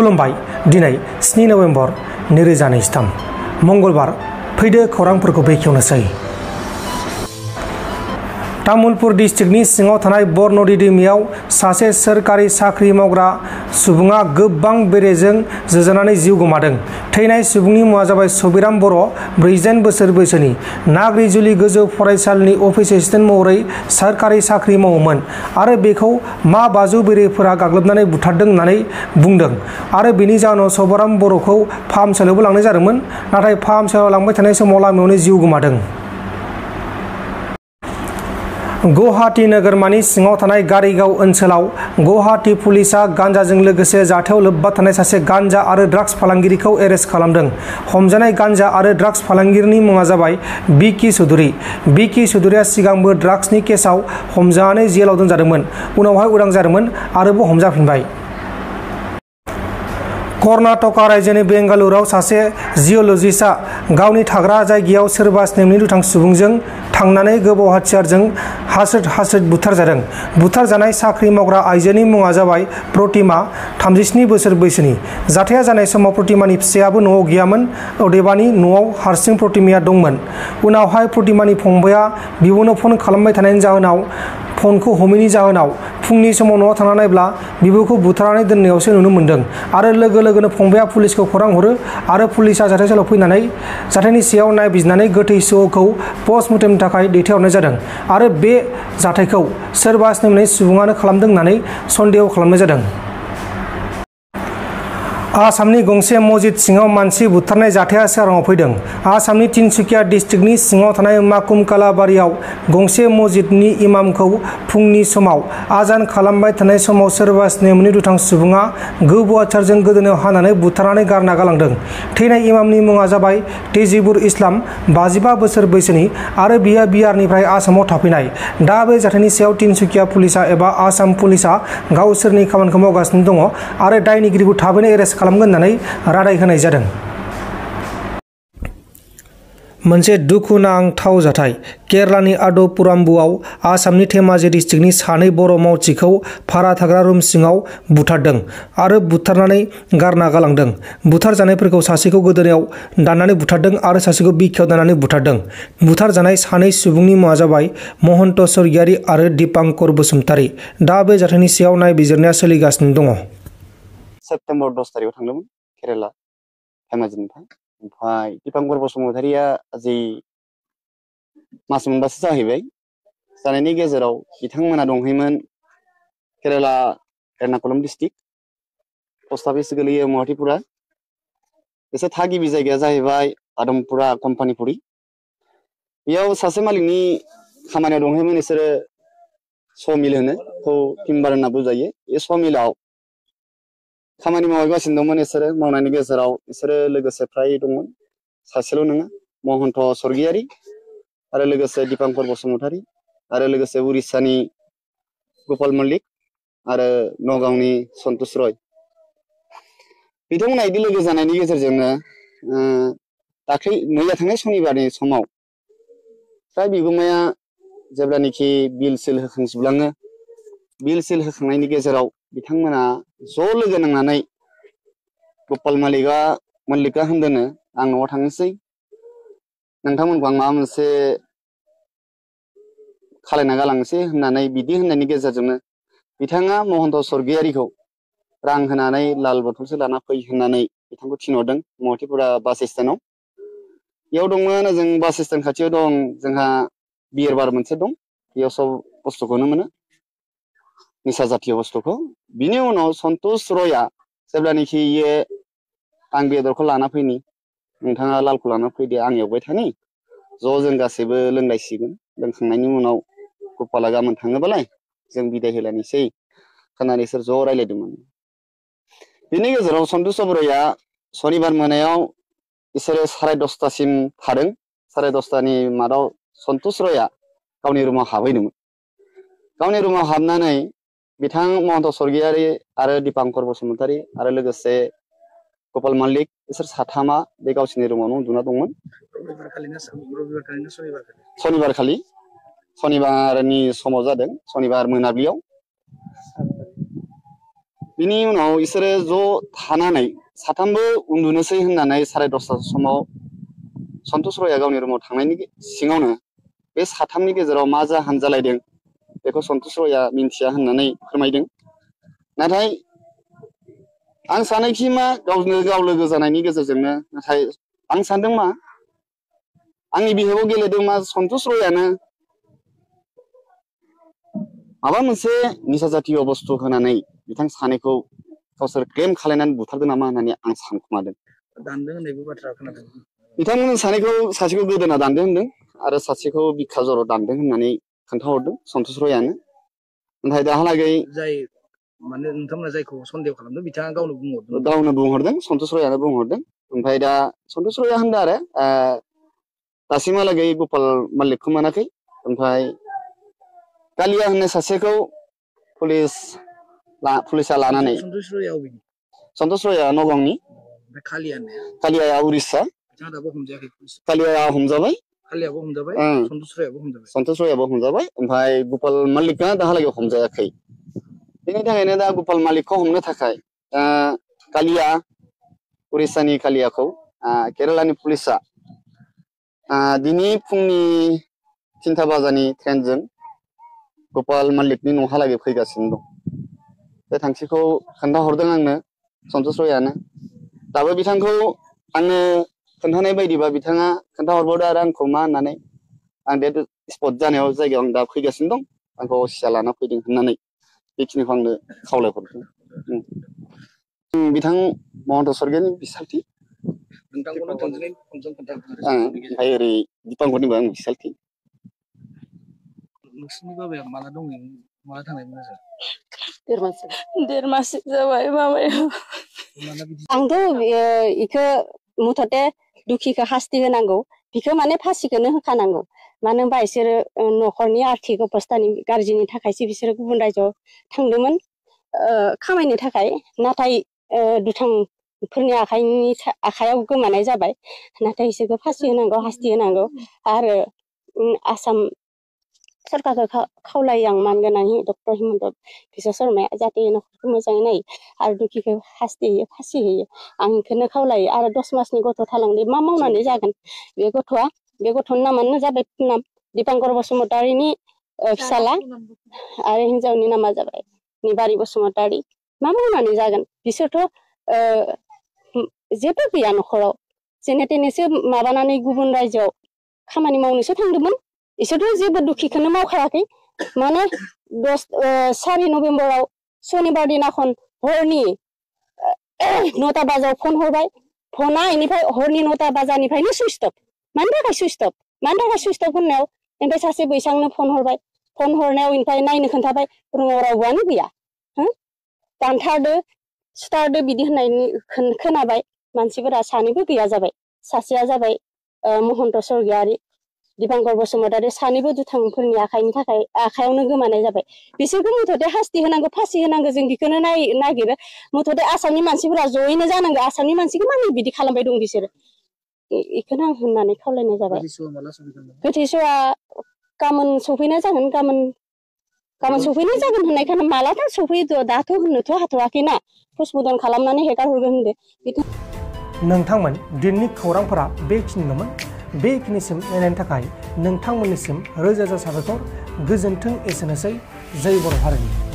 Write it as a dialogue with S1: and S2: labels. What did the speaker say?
S1: खुलुमबाय दिनै 7 नभेम्बर 2023 मंगलबार फैदो खौरांफोरखौ बेखेवनोसै। तामुलपुर डिस्ट्रिक्टनि सिङाव थानाय बरनदि दैमायाव सासे सोरखारि साख्रि मावग्रा सुबुङा गोबां बेरेजों जोजानानै जिउ गोमादों। थैनाय सुबुंनि मुङा जाबाय सबिराम बर', 49 बोसोर बैसोनि, नाग्रिजुलि गोजौ फरायसालिनि अफिस एसिस्टेन्ट महरै सोरखारि साख्रि मावोमोन आरो बेखौ मा बाजौ बेरेफोरा गाग्लोबनानै बुथारदों होननानै बुंदों आरो बेनि जाहोनाव सबिराम बर'खौ फाहामसालियावबो लांनाय जादोंमोन, नाथाय फाहामसालियाव लांबाय थानाय समाव लामायावनो जिउ गोमादों। गुवाहाटी नोगोरमानि सिङाव थानाय गारिगाव ओनसोलाव गुवाहाटी पुलिसआ गान्जाजों लोगोसे जाथायाव लोब्बा थानाय सासे गान्जा आरो ड्राग्स फालांगिरिखौ एरेस्ट खालामदों। हमजानाय गान्जा आरो ड्राग्स फालांगिरिनि मुङा जाबाय बिकी चौधुरी। बिकी चौधुरीया सिगांबो ड्राग्सनि केसाव हमजानानै जेलाव दोनजादोंमोन, उनावहाय उदां जादोंमोन, आरोबाव हमजाफिनबाय। कर्नाटका रायजोनि बेंगालुरुआव सासे जिअलजिस्टआ गावनि थाग्रा जायगायाव सोरबा स्नेमनि दुथां सुबुंजों थांनानै गोबौ हाथियारजों हासोद बुथारजादों। बुथारजानाय साख्रि मावग्रा आइजोनि मुङा जाबाय प्रतिमा, 37 बोसोर बैसोनि। जाथाया जानाय समाव प्रतिमानि फिसायाबो न'आव गैयामोन, अदेबानि न'आव हारसिं प्रतिमाया दंमोन। उनावहाय प्रतिमानि फंबायआ बिब'नो फन खालामबाय थानायनि जाहोनाव फनखौ हमैनि जाहोनाव फुंनि समाव न'आव थांना नायब्ला बिब'खौ बुथारनानै दोननायावसो नुनो मोन्दों आरो लोगो लोगोनो फंबायआ पुलिसखौ खौरां हरो आरो पुलिसआ जाथायसालियाव फैनानै जाथायनि सायाव नायबिजिरनानै गोथै सह'खौ पस्टमर्टेमनि थाखाय दैथायहरनाय जादों आरो बे जाथायखौ सोरबा सिनायमोनै सुबुङानो खालामदों होननानै सन्देह खालामनाय जादों। आसामनि गंसे मस्जिद सिङाव मानसि बुथारनाय जाथाया सोराङाव फैदों। आसामनि तिनसुकिया डिस्ट्रिक्टनि सिङाव थानाय माकुम कालाबारियाव गंसे मस्जिदनि इमामखौ फुंनि समाव आजान खालामबाय थानाय समाव सोरबा सिनायमोनै दुथां सुबुङा गोबौ हाथियारजों गोदोनायाव हानानै बुथारनानै गारना गालांदों। थैनाय इमामनि मुङा जाबाय तेजिबुर इस्लाम, 55 बोसोर बैसोनि आरो बियो बिहारनिफ्राय आसामाव थाफैनाय। दा बे जाथायनि सायाव तिनसुकिया पुलिसा एबा आसाम पुलिसा गावसोरनि खामानिखौ मावगासिनो दङ आरो दायनिगिरिखौ थाबैनो एरेस्ट खालामगोन होननानै रादाय होनाय जादों। मोनसे दुखुनांथाव जाथाय। केरालानि आदपुराम्बुआव आसामनि धेमाजि डिस्ट्रिक्टनि सानै बर' मावथिखौ भारा थाग्रा रुम सिङाव बुथारदों आरो बुथारनानै गारना गालांदों। बुथारजानायफोरखौ सासेखौ गोदोनायाव दाननानै बुथारदों आरो सासेखौ बिखायाव दाननानै बुथारदों। बुथारजानाय सानै सुबुंनि मुङा जाबाय महन्त स्वर्गियारि आरो दिपांकर बसुमतारी। दा बे जाथायनि सायाव नायबिजिरनाया सोलिगासिनो दङ।
S2: सेप्तेम्बर 10 तारिखआव थांदोंमोन केरेला धेमाजिनिफ्राय। ओमफ्राय दिपांकर बसुमतारीया जि मास मोनबासो जाहैबाय। जानायनि गेजेराव बिथांमोना दंहैयोमोन Kerala Ernakulam district, post office गोलैयो महाटिपुरा। एसे थागिबि जायगाया जाहैबाय आदमपुरा कम्पानिपुरि। बेयाव सासे मालिकनि खामानियाव दंहैयोमोन बिसोरो समिल होनो टिम्बार होनना बुजायो। बे समिलाव खामानि मावगासिनो दंमोन बिसोरो। मावनायनि गेजेराव बिसोरो लोगोसे फ्राय दंमोन, सासेल' नङा, महन्त स्वर्गियारि आरो लोगोसे दिपांकर बसुमतारी आरो लोगोसे उरिस्सानि गपाल मल्लिक आरो नगावनि सन्तोष रय। बिथांमोना बिदि लोगो जानायनि गेजेरजोंनो दाख्लै मैया थांनाय सनिबारनि समाव फ्राय बिगुमाया जेब्लानोखि बिल सिल होखांजोबलाङो, बिल सिल होखांनायनि गेजेराव बिथांमोना ज' लोगो नांनानै गपाल मल्लिका होनदोंनो आं न'आव थांनोसै, नोंथांमोनखौ आं माबा मोनसे खालायना गालांनोसै होननानै बिदि होननायनि गेजेरजोंनो बिथाङा महन्त स्वर्गियारिखौ रां होनानै लाल बथलसो लाना फै होननानै बिथांखौ थिनहरदों महाटिपुरा बास स्टेन्डआव। बेयाव दंमोन ओजों बास स्टेन्ड खाथियाव दं जोंहा बियार बार मोनसे दं, बेयाव सब बुस्थुखौनो मोनो, निसा जातीय बुस्थुखौ। बिनि उनाव सन्तोष रयआ जेब्लानोखि आं बेदरखौ लाना फैनि, नोंथाङा लालखौ लाना फैदो, आं एवबाय थानि, ज' जों गासैबो लोंलायसिगोन, लोंखांनायनि उनाव गपाला गाबोन थाङोबालाय जों बिदाय होलायनोसै होननानै बिसोर ज' रायज्लायदोंमोन। बिनि गेजेराव सन्तोष रयआ सनिबार मोनायाव बिसोरो 10:30सिम थादों। 10:30नि मादाव सन्तोष रयआ गावनि रुमाव हाबहैदोंमोन। गावनि रुमाव हाबनानै बिथां महन्त स्वर्गियारि आरो दिपांकर बसुमतारी आरो लोगोसे गपाल मल्लिक बिसोर साथामा बे गावसिनि रुमावनो उन्दुना दंमोन। सनिबार खालि, सनिबारनि समाव जादों, सनिबार मोनाबिलियाव। बिनि उनाव इसोरो ज' थानानै साथामबो उन्दुनोसै होननानै 10:30 समाव सन्तोष रयआ गावनि रुमाव थांनायनि सिङावनो बे साथामनि गेजेराव मा जाहोन जालायदों बेखौ सन्तोष रयआ मिन्थिया होननानै फोरमायदों। नाथाय आं सानोखि मा गावनो गाव लोगो जानायनि गेजेरजोंनो, नाथाय आं सानदों मा आंनि बिहेवाव गेलेदों मा सन्तोष रयआनो माबा मोनसे निसा जातीय बुस्थु होनानै बिथां सानैखौ गावसोर क्लेम खालायनानै बुथारदों नामा होननानै आं सानखुमादों।
S3: दानदों होननायबो बाथ्रा खोनादों।
S2: बिथांमोन सासेखौ गोदोना दानदों होनदों आरो सासेखौ बिखा जर' दानदों होननानै खोन्थाहरदों सन्तोष रयआनो। नाथाय दाहालागै
S3: जाय माने नोंथांमोना जायखौ सन्देह खालामदों बिथाङा
S2: गावनो बुंहरदों सन्तोष रयआनो बुंहरदों। ओमफ्राय दा सन्तोष रयआ होनदों आरो दासिमहालागै गपाल मालिकखौ मोनाखै। ओमफ्राय कालिया होननाय सासेखौ पुलिसा लानानै सन्तोष रयआ नगावनि, कालियाया उरिस्सा। कालियाया हमजाबाय, सन्तोष रयआबो हमजाबाय। ओमफ्राय गपाल मालिकआ दाहालागै हमजायाखै। बेनि थाखायनो दा गपाल मालिकखौ हमनो थाखाय कालिया, उरिस्सानि कालियाखौ केरेलानि पुलिसा दिनै फुंनि 3टा बाजानि ट्रेनजों गपाल मालिकनि न'हालागै फैगासिनो दं। बे थांखिखौ खोन्थाहरदों आंनो सन्तोष रयआनो। दाबो बिथांखौ आंनो खोन्थानाय बायदिबा बिथाङा खोन्थाहरबावदो आरो आंखौ मा होननानै, आं डेट स्पट जानायाव जायगायाव आं दा फैगासिनो दं, आंखौ सिया लाना फैदों होननानै बेखिनिखौ आंनो खावलायहरदों। बिथां महन्त स्वर्गियारिनि बिसालथि, ओमफ्राय ओरै दिपांकरनिबो आं बिसालथि।
S3: नोंसिनि बाबाया माला दंमोन, माला थांनायमोन ओजों?
S4: 1.5 मास जाबाय बाबाया। आंथ' इखो मुथते दुखिखौ हास्ति होनांगौ, बिखौ माने फासिखौनो होखानांगौ। मानो होनबा बिसोरो न'खरनि आर्थिक अबस्थानि गाज्रिनि थाखायसो बिसोरो गुबुन रायजोआव थांदोंमोन खामायनो थाखाय। नाथाय दुथांफोरनि आखायाव गोमानाय जाबाय। नाथाय बिसोरखौ फासि होनांगौ, हास्ति होनांगौ। आरो आसाम सरकारखौ खावलायो आं, मानगोनां डक्टर हिमन्त बिश्व शर्माया, जाहाथे न'खरखौ मोजाङै नायो आरो दुखिखौ हास्ति होयो, फासि होयो। आं बेखौनो खावलायो। आरो 10 मासनि गथ' थालांदों, मा मावनानै जागोन बे गथ'आ? बे गथ'नि नामानो जाबाय पुनाम, दिपांकर बसुमतारिनि फिसाला, आरो हिन्जावनि नामा जाबाय निबारि बसुमतारि। मा मावनानै जागोन? बिसोरथ' जेबो गैया न'खराव, जेने तेनेसो माबानानै गुबुन रायजोआव खामानि मावनोसो थांदोंमोन। इसोरथ' जेबो दुखिखौनो मावखायाखै। माने 4 नभेम्बराव सनिबार दिनाखन हरनि 9टा बाजायाव फन हरबाय। फना इनिफ्राय हरनि 9टा बाजानिफ्रायनो सुइच अफ। मानि थाखाय सुइच अफ? मानि थाखाय सुइच अफ होननायाव ओमफ्राय सासे बैसांनो फन हरबाय। फन हरनायाव ओमफ्राय नायनो खोन्थाबाय, रुमाव रावबोआनो गैया। दानथारदो सुथारदो बिदि होननायनि खोनाबाय। मानसिफोरा सानैबो गैया जाबाय। सासेया जाबाय महन्त स्वर्गियारि, दिपांकर बसुमतारि, सानैबो दुथांफोरनि आखायावनो गोमानाय जाबाय। बिसोरखौ मुथते हास्ति होनांगौ, फासि होनांगौ, जों बेखौनो नागिरो। मुथते आसामनि मानसिफोरा जयैनो जानांगौ। आसामनि मानसिखौ मानो बिदि खालामबाय दं बिसोरो? बेखौनो आं होननानै खावलायनाय जाबाय। गोथैस'आ गाबोन सफैनाय जागोन, गाबोन सफैनाय जागोन होननायखाय मालाथो सफैयो दाथ' होननोथ' हाथ'वाखैना, पस्टमर्टम खालामनानै हेगारहरगोन होनदों।
S1: नोंथांमोन दिननि खौरांफोरा बेखिनिल'मोन। बेखिनिसिम नायनायनि थाखाय नोंथांमोननिसिम रोजा रोजा साबायखर। गोजोन्थों। एसेनोसै। जय बर' हारिनि।